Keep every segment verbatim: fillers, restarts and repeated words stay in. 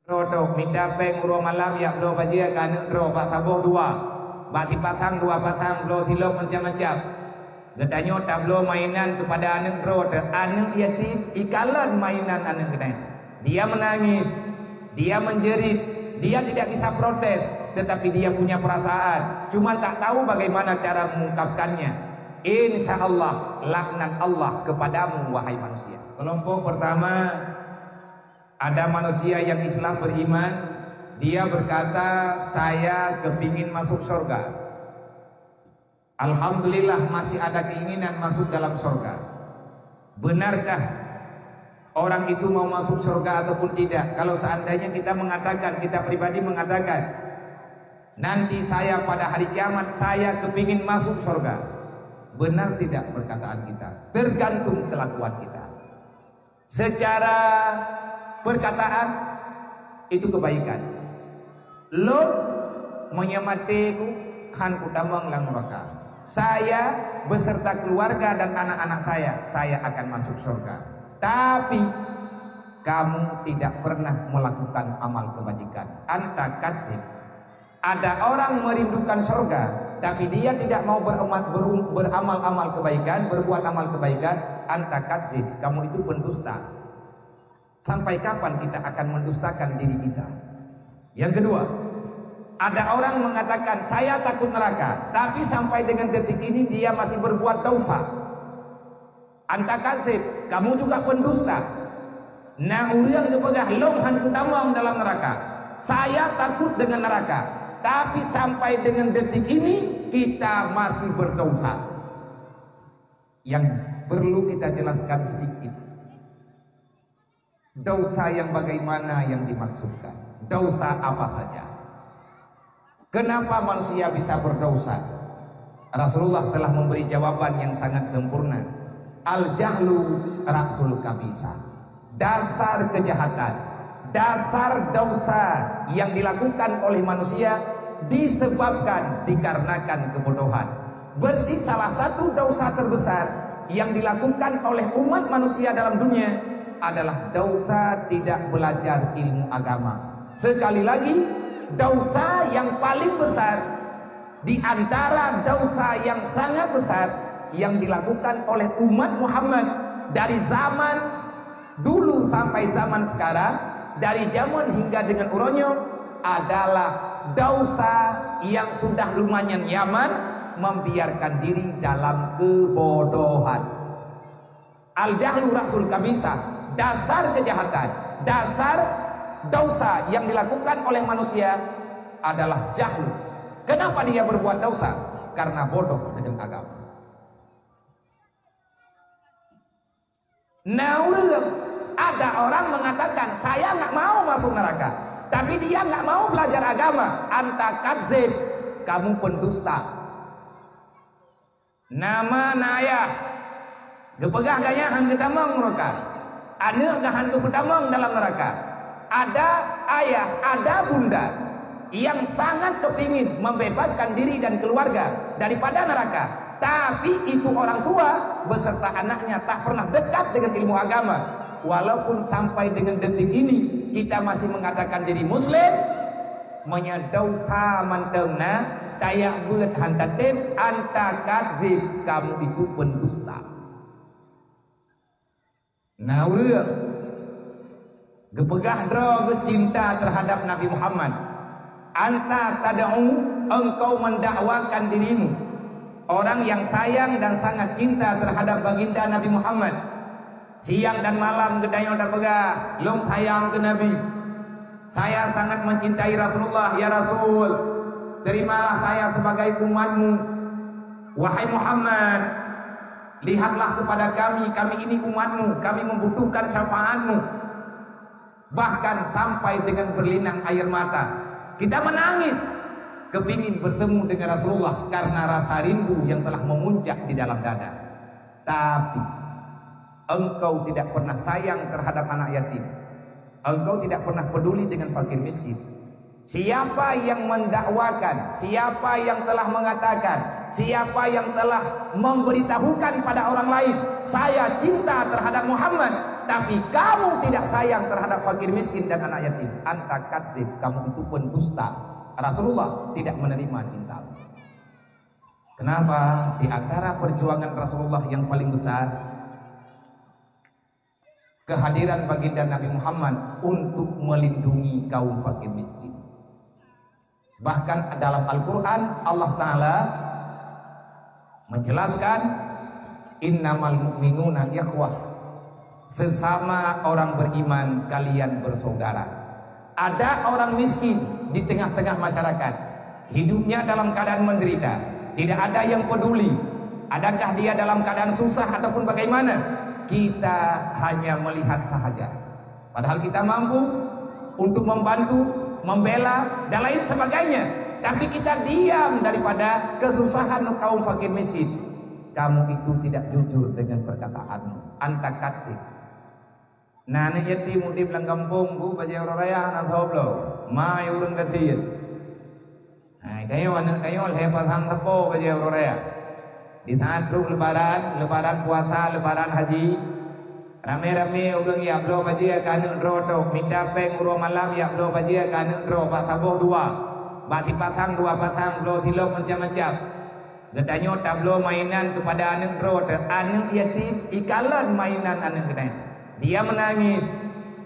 Droe toh mita péng uroe malam jak bloe bajée keu aneuk droe, bak saboh dua, bak sipasang dua pasang, bloe silop macam-macam. Geutanyoe tabloe mainan keupada aneuk droe teuh, aneuk yatim, ikalon mainan aneuk geutanyoe. Dia menangis, dia menjerit, dia tidak bisa protes, tetapi dia punya perasaan. Cuma tak tahu bagaimana cara mengungkapkannya. Insya Allah, laknat Allah kepadamu, wahai manusia. Kelompok pertama, ada manusia yang Islam beriman, dia berkata, "Saya kepingin masuk surga." Alhamdulillah, masih ada keinginan masuk dalam surga. Benarkah orang itu mau masuk surga ataupun tidak? Kalau seandainya kita mengatakan, kita pribadi mengatakan, "Nanti saya pada hari kiamat, saya kepingin masuk surga." Benar tidak perkataan kita? Tergantung kelakuan kita. Secara perkataan, itu kebaikan. Lôn, meunyoe maté ku, han kutamong lam nuraka. Saya beserta keluarga dan anak-anak saya, saya akan masuk surga. Tapi, kamu tidak pernah melakukan amal kebajikan. Anta kadzib. Ada orang merindukan surga, tapi dia tidak mau beramal, berum-, beramal-amal kebaikan, berbuat amal kebaikan, anta kadzib, kamu itu pendusta. Sampai kapan kita akan mendustakan diri kita? Yang kedua, ada orang mengatakan, "Saya takut neraka," tapi sampai dengan detik ini dia masih berbuat dosa. Anta kadzib, kamu juga pendusta. Na ureuëng geupeugah, "Lôn han kutamong dalam neraka. Saya takut dengan neraka." Tapi sampai dengan detik ini, kita masih berdosa. Yang perlu kita jelaskan sedikit. Dosa yang bagaimana yang dimaksudkan? Dosa apa saja? Kenapa manusia bisa berdosa? Rasulullah telah memberi jawaban yang sangat sempurna. "Al-jahlu ra'sul kabisa." Dasar kejahatan, dasar dosa yang dilakukan oleh manusia disebabkan, dikarenakan kebodohan. Berarti salah satu dosa terbesar yang dilakukan oleh umat manusia dalam dunia adalah dosa tidak belajar ilmu agama. Sekali lagi, dosa yang paling besar di antara dosa yang sangat besar yang dilakukan oleh umat Muhammad dari zaman dulu sampai zaman sekarang, dari zaman hingga dengan uroe nyoe, adalah dosa yang sudah lumayan nyaman, membiarkan diri dalam kebodohan. Al-jahlu ra'sul kabisa, dasar kejahatan, dasar dosa yang dilakukan oleh manusia adalah jahlu. Kenapa dia berbuat dosa? Karena bodoh dengan agama. Na ureuëng, ada orang mengatakan, "Saya nggak mau masuk neraka," tapi dia nggak mau belajar agama. Anta kadzib, kamu pendusta. Nama na ayah, geupeugah gaya han geutamong neraka. Aneuk geuhan geupeutamong dalam neraka. Ada ayah, ada bunda yang sangat kepingin membebaskan diri dan keluarga daripada neraka. Tapi itu orang tua beserta anaknya tak pernah dekat dengan ilmu agama. Walaupun sampai dengan detik ini kita masih mengatakan diri muslim, meunyoe dosa mantong na, tajak beuet han tatem, anta kadzib, kamu itu pendusta. Na ureuëng geupeugah droe geucinta terhadap Nabi Muhammad. Anta tad'u, engkau mendakwakan dirimu, orang yang sayang dan sangat cinta terhadap baginda Nabi Muhammad. Siang dan malam geutanyoe tapeugah, "Lôn sayang keu Nabi. Saya sangat mencintai Rasulullah, ya Rasul. Terimalah saya sebagai umatmu. Wahai Muhammad, lihatlah kepada kami, kami ini umatmu, kami membutuhkan syafaatmu." Bahkan sampai dengan berlinang air mata. Kita menangis, kepingin bertemu dengan Rasulullah karena rasa rindu yang telah memuncak di dalam dada. Tapi, engkau tidak pernah sayang terhadap anak yatim. Engkau tidak pernah peduli dengan fakir miskin. Siapa yang mendakwakan, siapa yang telah mengatakan, siapa yang telah memberitahukan pada orang lain, "Saya cinta terhadap Muhammad," Tapi kamu tidak sayang terhadap fakir miskin dan anak yatim. Anta kadzib, kamu itu pendusta. Rasulullah tidak menerima cintamu. Kenapa? Di antara perjuangan Rasulullah yang paling besar, kehadiran baginda Nabi Muhammad untuk melindungi kaum fakir miskin. Bahkan dalam Al-Quran, Allah Ta'ala menjelaskan, "Innamal mu'minuna ikhwah." Sesama orang beriman, kalian bersaudara. Ada orang miskin di tengah-tengah masyarakat, hidupnya dalam keadaan menderita, tidak ada yang peduli. Adakah dia dalam keadaan susah ataupun bagaimana? Kita hanya melihat sahaja. Padahal kita mampu untuk membantu, membela, dan lain sebagainya. Tapi kita diam daripada kesusahan kaum fakir miskin. Kamu itu tidak jujur dengan perkataanmu. Anta kadzib. Na aneuk yatim udeb lam gampông, bu, bajée uroe raya hana soe bloe. Ma ureuëng gasien. Hai, tanyoe aneuk tanyoe lhée pasang sapo bajée uroe raya. Di saat trok lebaran, lebaran puasa, lebaran haji, ramé-ramé ureuëng jak bloe bajée keu aneuk droe tôh, mita péng uroe malam jak bloe bajée keu aneuk droe bak saboh dua. Bak sipasang dua pasang bloe silop macam-macam. Geutanyoe tabloe mainan keupada aneuk droe teuh, aneuk yatim ikalon mainan aneuk geutanyoe. Dia menangis,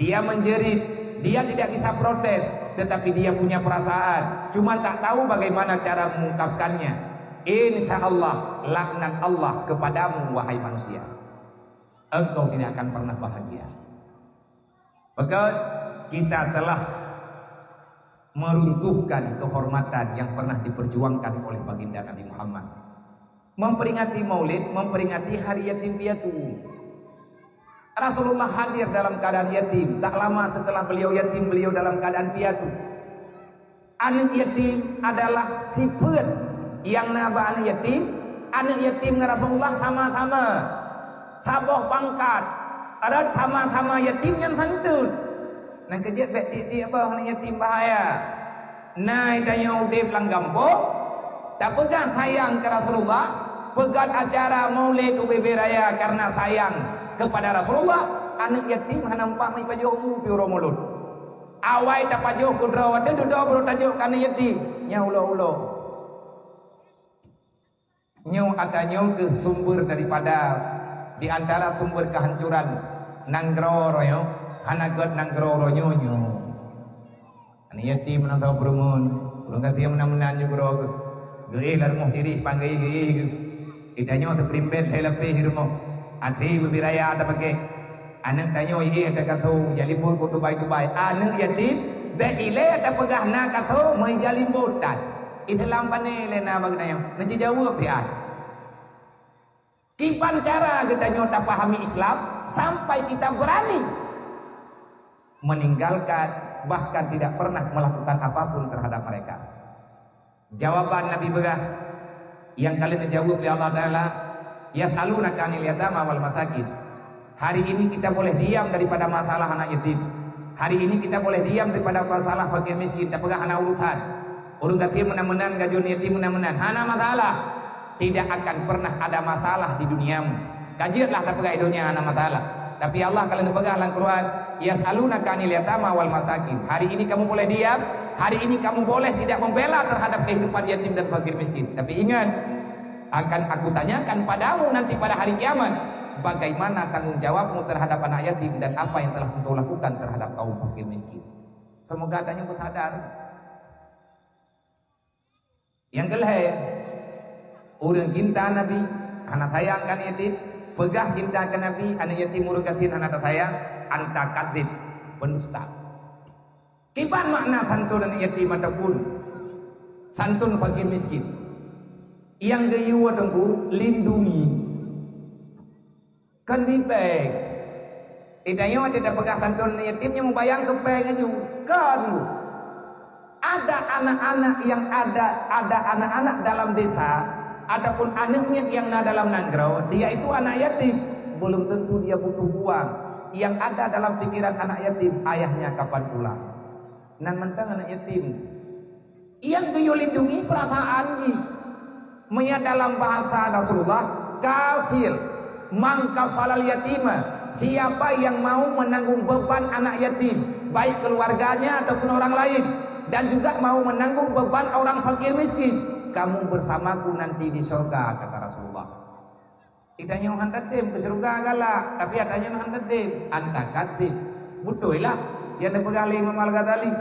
dia menjerit, dia tidak bisa protes, tetapi dia punya perasaan, cuma tak tahu bagaimana cara mengungkapkannya. Insya Allah, laknat Allah kepadamu, wahai manusia. Engkau tidak akan pernah bahagia. Maka kita telah meruntuhkan kehormatan yang pernah diperjuangkan oleh baginda Nabi Muhammad. Memperingati Maulid, memperingati hari yatim piatu. Rasulullah hadir dalam keadaan yatim. Tak lama setelah beliau yatim, beliau dalam keadaan piatu. Aneuk yatim adalah sifeuet nyang na bak aneuk yatim. Aneuk yatim ngon Rasulullah sama-sama saboh pangkat, rot sama-sama yatim nyan santun. Nyang keujeuet bék tiek-tiek boh aneuk yatim bahaya. Na tanyoe udeb lam gampông, tapeugah sayang keu Rasulullah, peugét acara Maulid ubé-bé raya karena sayang kepada Rasulullah, aneuk yatim hana meupat meupajoh bu pi uroe Maulud. Awai tapajoh keudroe watée dudoe baru tajok keu aneuk yatim, nyan ulo-ulo. Nyoe ata nyoe keuh sumber daripada di antara sumber kehancuran nanggroe roh nyoe, hana gét nanggroe roh nyoe nyoe. Aneuk yatim meunan saboh peurumoh, ureuëng gasien meunan-meunan nyoe keudroe geuh. Geuéh lam rumoh tirih panggée geuéh geuh. Ita nyoe teuprimbét hai lapéh di rumoh. Até bubé raya tapakée. Aneuk tanyoe ié teukaso, ija limbot keu tubai-tubai. Aneuk yatim, bék ilée tapeugah na kaso, meuija limbot that. Islam pane lé na bak geutanyoe, neujijaweueb siat. Kiban cara geutanyoe tapahami Islam sampai kita berani meninggalkan, bahkan tidak pernah melakukan apapun terhadap mereka. Jawaban Nabi peugah, nyang ka lheueh neujaweueb lé Allah Taala, "Yas'alunaka 'anil yatama wal masakin." Hari ini kita boleh diam daripada masalah anak yatim. Hari ini kita boleh diam daripada masalah fakir miskin, tapeugah hana urusan. Ureuëng gasien meunan-meunan, gajoh yatim meunan-meunan, hana masalah. Tidak akan pernah ada masalah di duniamu. Ka jeuet lah tapeugah donya hana masalah. Tapi Allah ka lheueh neupeugah lam Quran, "Yas'alunaka 'anil yatama wal masakin." Hari ini kamu boleh diam, hari ini kamu boleh tidak membela terhadap kehidupan yatim dan fakir miskin. Tapi ingat, akan Aku tanyakan padamu nanti pada hari kiamat, bagaimana tanggung jawabmu terhadap anak yatim dan apa yang telah engkau lakukan terhadap kaum fakir miskin. Semoga tanyoe beusadar. Nyang keulhée, ureuëng cinta Nabi hana sayang keu aneuk yatim, peugah cinta keu Nabi, aneuk yatim ureuëng gasien hana tasayang, anta kadzib, pendusta. Kiban makna santun aneuk yatim ataupun santun fakir miskin? Nyang geuyue teungku lindungi. Kon di bank. Di tanyoe watée tapeugah santun yatim nyan mubayang keu bank laju. Kon. Ada anak-anak yang ada, ada anak-anak dalam desa ataupun aneuk miet nyang na dalam nanggroe, dia itu anak yatim. Belum tentu dia butuh uang. Yang ada dalam pikiran anak yatim, ayahnya kapan pulang. Nan mantong anak yatim. Nyang geuyue lindungi perasaan jih. Meunyo dalam bahasa Rasulullah, kafil, man kafalal yatima, Siapa yang mau menanggung beban anak yatim, baik keluarganya ataupun orang lain, dan juga mau menanggung beban orang fakir miskin, kamu bersamaku nanti di surga, kata Rasulullah. Geutanyoe hana tatem keu syeuruga galak, tapi geutanyoe hana tatem, anta kadzib. Beutôi lah nyang neupeugah lé Imam Al-Ghazali.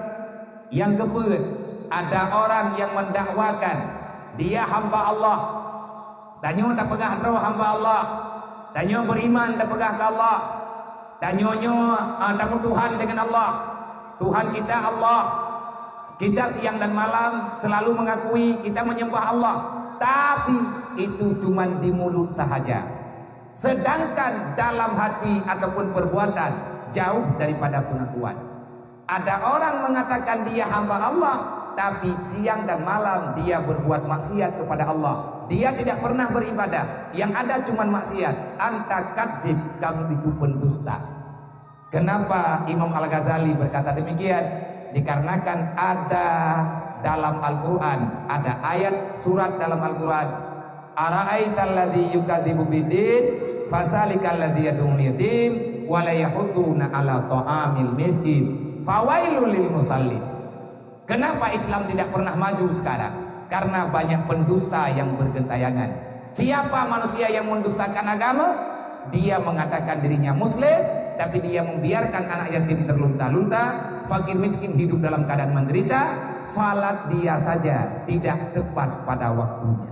Nyang keupeuet, ada orang yang mendakwakan dia hamba Allah. Tanyoe tapeugah droe hamba Allah. Tanyoe beriman tapeugah keu Allah. Tanyoe nyoe, ah, tameutuhan dengan Allah. Tuhan kita Allah. Kita siang dan malam selalu mengakui kita menyembah Allah. Tapi itu cuman di mulut sahaja. Sedangkan dalam hati ataupun perbuatan jauh daripada pengakuan. Ada orang mengatakan dia hamba Allah, tapi siang dan malam dia berbuat maksiat kepada Allah. Dia tidak pernah beribadah. Yang ada cuman maksiat. Anta kadzib, kamu itu pendusta. Kenapa Imam Al-Ghazali berkata demikian? Dikarenakan ada dalam Al-Quran, ada ayat surat dalam Al-Quran, "Ara'aital ladzi yukadzibu biddin, fasalikal ladzi yad'ul yatim, wa la yahuddu ala ta'amil miskin, fawailul lil musallin." Kenapa Islam tidak pernah maju sekarang? Karena banyak pendusta yang bergentayangan. Siapa manusia yang mendustakan agama? Dia mengatakan dirinya muslim, tapi dia membiarkan anak yatim terlunta-lunta, fakir miskin hidup dalam keadaan menderita, salat dia saja tidak tepat pada waktunya.